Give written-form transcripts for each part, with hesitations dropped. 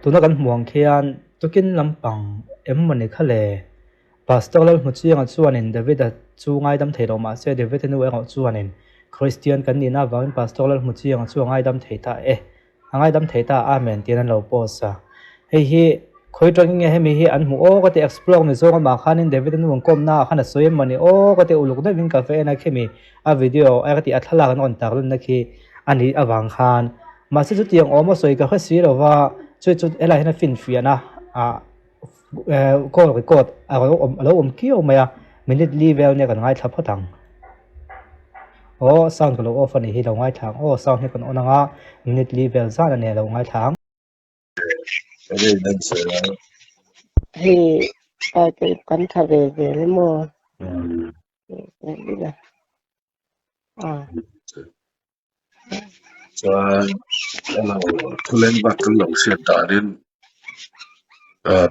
Tuna kan hmuh ang khian tukin lampang em mawni kha le? Pastor Lalhmuchianga chuanin David-a chu ngaidam thei lo mah se David-a nu erawh chuanin Kristian kan nihna avangin Pastor Lalhmuchianga chu a ngaidam thei ta e. A ngaidam thei ta Amen tiin an lo post a. Hei hi khawi tangin nge hemi hi an hmuh aw ka ti explore ni zawng amah khanin David-a nu an kawmna ah khan a sawi em mawni aw ka ti uluk deuhin ka va en a khimi a video a ka tih a thlalak an rawn tarlanna khi a nih avang khan mahse chutiang awm a sawi ka hre si lo va chu chu helai hian a finfiahna ah call record a lo awm a lo awm kiau mai a minute li vel nia kan ngaithla phawt ang. Aw sound ka lo off a nih hi lo ngaithla ang aw sound hi kan on ang a minute li vel zan a nia lo ngaithla ang. Hei kan tha ve zel emaw. Chuan thuleng bak kan lo hriat danin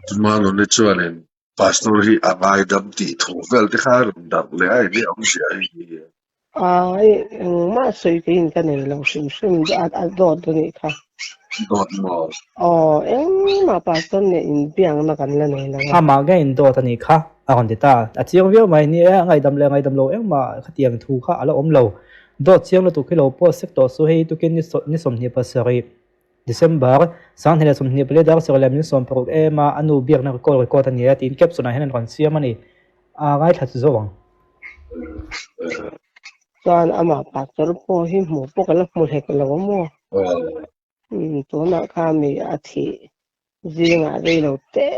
Tumano ni chuanin Pastor hi a ngaidam tih thu vel te kha a rawn darh leh a enge awmzia hei hi? Ai engmah sawi keiin ka nei lo hrim hrim a dawt a nih kha. Dawt maw? Aw engmah Pastor nen inbiakna kan la nei lo a. Amah ngei in dawt a nih kha a rawn ti ta. A chiang viau mai ni e, a ngaihdam leh ngaihdam lo engmah khatiang thu kha a la awm lo. Dawt chiang lutuk hi lo post sek tawh su hei tukin ni 27. December, 2024 dar sarih leh min 60 em a, a nu biakna call record a ni a tiin caption ah hian an rawn siam a ni. A ngaithla chu zo ang. Chuan amah pastor pawh hi hmuh pawh ka la hmu hlek lo a maw? Umm tunah kha mi a thih zingah rei lo te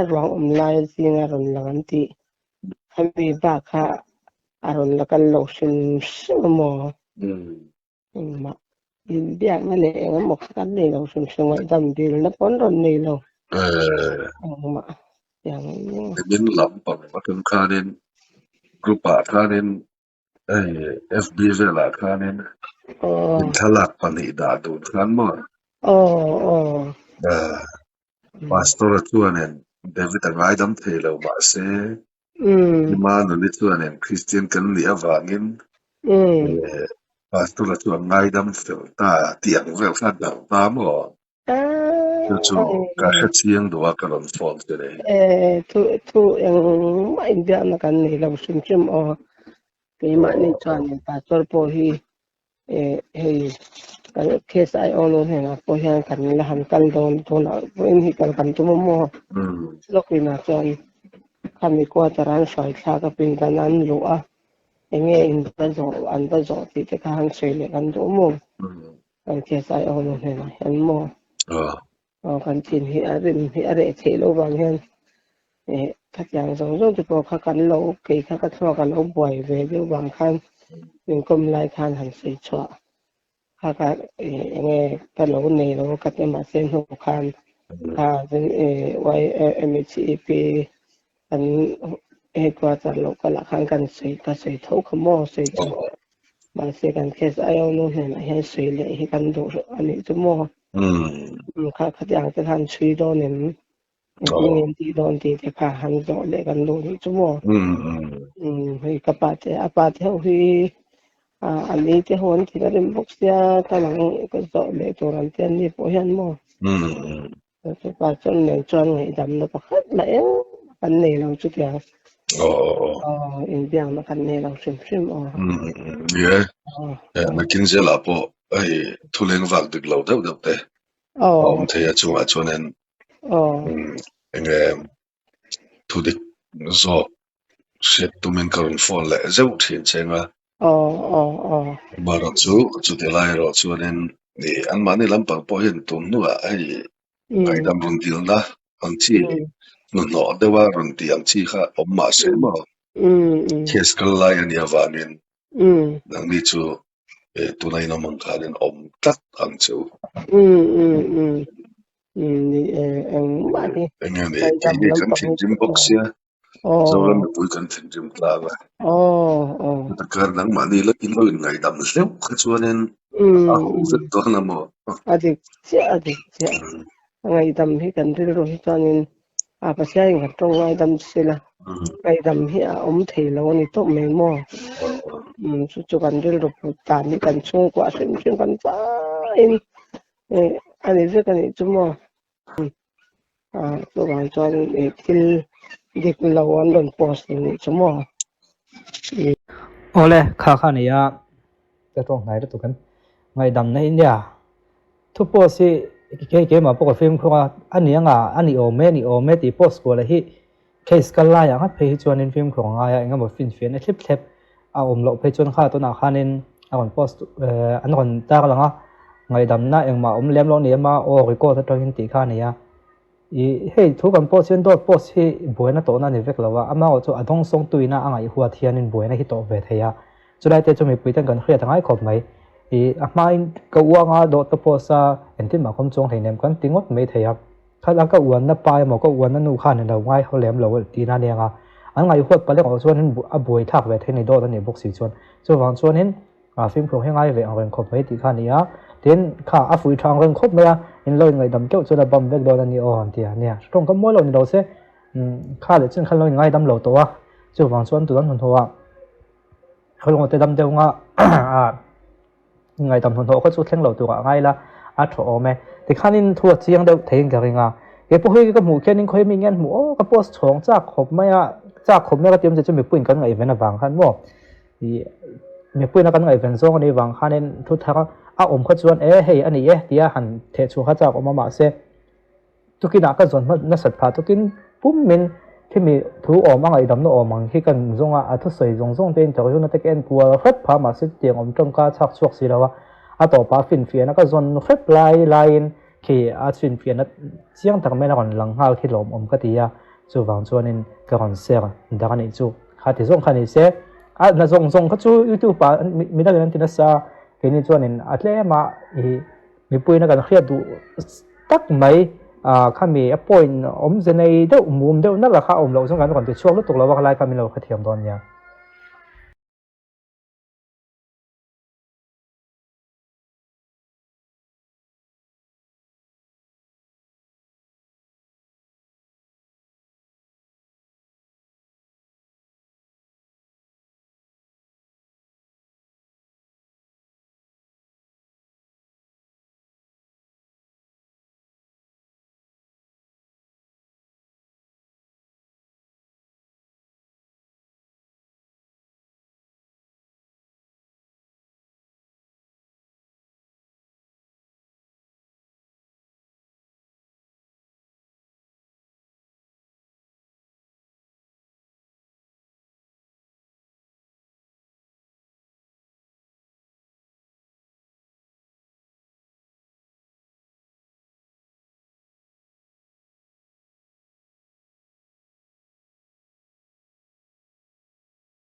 ruang awm lai zinga rawn lang an tih. Ami bak kha a rawn la kal lo hrim hrim a maw? Engmah inbiakna leh engemaw kha kan nei lo hrim hrim ngaihdam dilna pawh an rawn nei lo. Engmah tiang in. Nimin lam pang atang khanin group ah khanin hei FB velah khanin in thlalak pahnih dah dun khan maw? Pastor a chuanin David a ngaidam thei lo mahse Emmanuel-i chuanin Kristian kan nih avangin Pastor-a chu a ngaidam fel ta tih ang vel kha a darh ta maw? Chu chu ka hre chiang duh a ka rawn phone che nei. Thu thu engmah inbiakna kan nei lo hrim hrim aw. Keimahni chuanin Pastor pawh hi hei kan case ai aw nu hnenah pawh hian kan la han kal dawn tunah pawhin hi kal kan tum a maw? Lawkinah chuan khami quarter an hruai thlak a pindan an luh a enge in va zawh an va zawh tih te kha han sawi leh kan duh maw? Kan case ai aw nu hnenah hian maw? Aw kan chin hi a rim hi a reh theih loh vang hian eh khatiang zawng zawng te pawh kha kan lo kei kha ka thluak a lo buai ve deuh vang khan min kawm lai khan han sawi chhuah kha ka eh enge ka lo nei lo ka ti mahse hnu khan kha eh YMHEP kan headquarter lo kalah khan kan sawi ka sawi tho kha maw sawi chu mahse kan case aio nu hnenah hian sawi leh hi kan duh a nih chu maw kha khatiang te khan chhui dawn em engtin nge an tih dawn tih te kha han zawh leh kan duh nih chu maw hei ka pa te a pa te ho hi a ni te ho an thil a rem bawk sia ka lang ka zawh leh tur an ti an ni pawh hian maw chu pa chuan nen chuan ngaihdamna pakhat mah eng kan nei lo chutiang inbiakna kan nei lo hrim hrim aw. Ni e, nakin zelah pawh hei thuleng vak dik lo deuh deuh te a awm thei a chungah chuanin enge thudik zawk hriat tumin ka rawn phone leh zeuh thin cheng a. Amaherawh chu chuti lai erawh chuanin anmahni lampang pawh hian tun hnuah hei ngaihdam rawn dilna ang chi hnuhnawh deuha rawn tih ang chi kha awm mah se maw case kal lai a nih avangin nangni chu tuna inawm ang khanin awm tlat ang che u. Enge ni tih hi kan thinrim bawk sia, Zoram mipui kan thinrim tlang a. Chuta kar nangmahni la in lo inngaihdam hleuh kha chuanin a ho vek dawn a maw? A dik chiah, a dik chiah. A ngaihdam hi kan rilru hi chuanin a Pathianin kan tawng ngaidam sela, ngaihdam hi a awm thei lo a ni tawp mai maw? Chu chu kan rilru put dan hi kan chhungkuah hrim hrim kan vaiin a ni vek a nih chu maw? Chuvang chuan thil dik lo an rawn post nih chu maw. Awle, kha kha nia ka tawng hnai lutuk em. Ngaihdamna hi nia thu post hi kei keimah pawh ka fimkhur a, a ni anga a ni awm e a ni awm e tih post kual hi case kal laiah ngat phei hi chuanin fimkhur a ngai a, engemaw finfiahna thlip thlep a awm loh phei chuan kha tunah khanin a rawn post an rawn tar lang a, ngaihdamna engmah awm lem lo ni em a, aw record atangin tih kha a ni a. Ih hei thu kan post hian dawt post hi buaina tawhna a ni vek lo a, amaherawh chu a dawngsawng tuina a ngaihhuat hianin buaina hi tawh ve thei a, chulai te chu mipui ten kan hriat a ngai khawp mai. Ih a hmain ka uanga dawt ka post a, engtin mah kawm chuang hleinem kan ti ngawt mai thei a, khat a ka uanna pa emaw ka uanna nu khan ilo ngai ho lem lo tihna a nia, an ngaihhuat palh erawh chuanin a buai thlak ve thei a ni dawt a nih bawk si chuan. Chuvang chuanin A fimkhur hi ngai ve ang reng khawp mai tih kha a ni a, tin kha a fuih tha ang reng khawp mai a, in lo inngaidam keuh chuan a bam vek dawn a ni aw an ti a nia, tawng ka mawi lo ni lo se, kha leh chin khan lo inngaidam lo tawh a, chuvang chuan tun an hnawnhawh a, khaw te dam deuh nga a inngaidam hnawnhawh kha chu thleng lo turah ngai ila a tha awm e, tikhanin thu a chiang deuh theiin ka ring a, keipawh hi ka hmuh khianin khawi mi nge an hmuh aw ka post chhawng chak khawp mai a, chak khawp mai a ka ti awmzia chu mipuiin kan ngaihven avang khan maw. Ih mipuina kan ngaihven zawng a nih vang khanin thu thar a awm kha chuan e hei a ni e tia han theh chhuah kha chak awm a mahse tukinah ka zawn hma nasat phah tukin pummin khimi thu awm a ngaihdamna awm ang hi kan zawng a a thusawi zawng zawng te interview na te ka en kual hrep phah mahse chutiang awm tawngka chhak chhuak si lo a a tawpah finfiahna ka zawn hrep lai laiin khi a finfiahna chiang tak mai a rawn lang nghal khi lawmawm ka ti a chuvang chuanin ka rawn share dak a nih chu. Kha ti zawng kha ni se, a na zawng zawng kha chu youtube ah midang in an ti nasa, keini chuanin a tlem a ih mipuiin a kan hriat duh tak mai ah khami a point awmze nei deuh mum deuh nalh a kha a awm loh chuan kan rawn ti chhuak lutuk lo a khalai kha min lo hrethiam dawn nia.